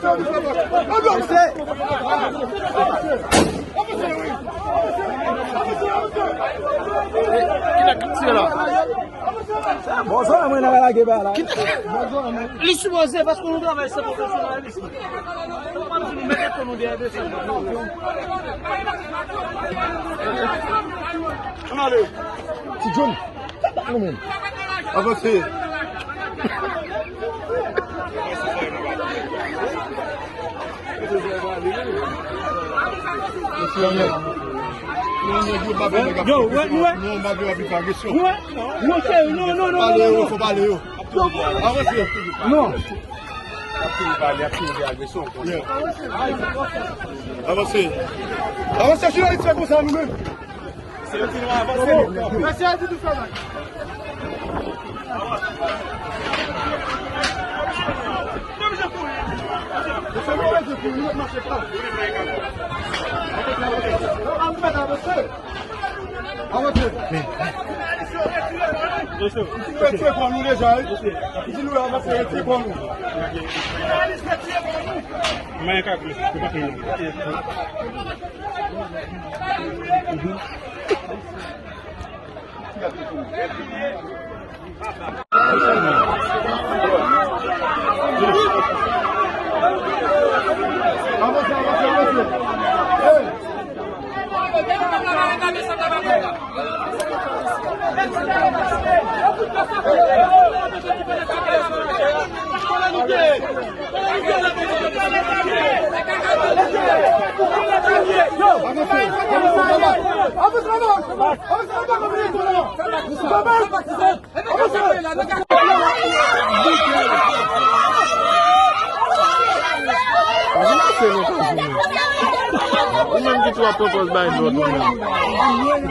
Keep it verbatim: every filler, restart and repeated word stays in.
Mesye! Kilè k ap tire la? Bòzò mwen nan lage ba la. Li sipoze, paske nou travay se pwofesyonèl. Ou pa di nou mete kò nou dèyè mesye. Ann ale. Ti John, kaba nou menm. Avanse. Yo, wè, nou wè. Nou wè. Non, cheri, non, non, non, non, non. Fò pale yo, fò pale yo. Avanse. Non. Avanse. Avanse, jounalis, fè konsa nou menm. Mesye, di tout sa, man. Avanse. Retire kò nou deja, wi. Di nou avanse, retire kò nou. Ou menm ki tou ap pran pòz bay lòt ou menm.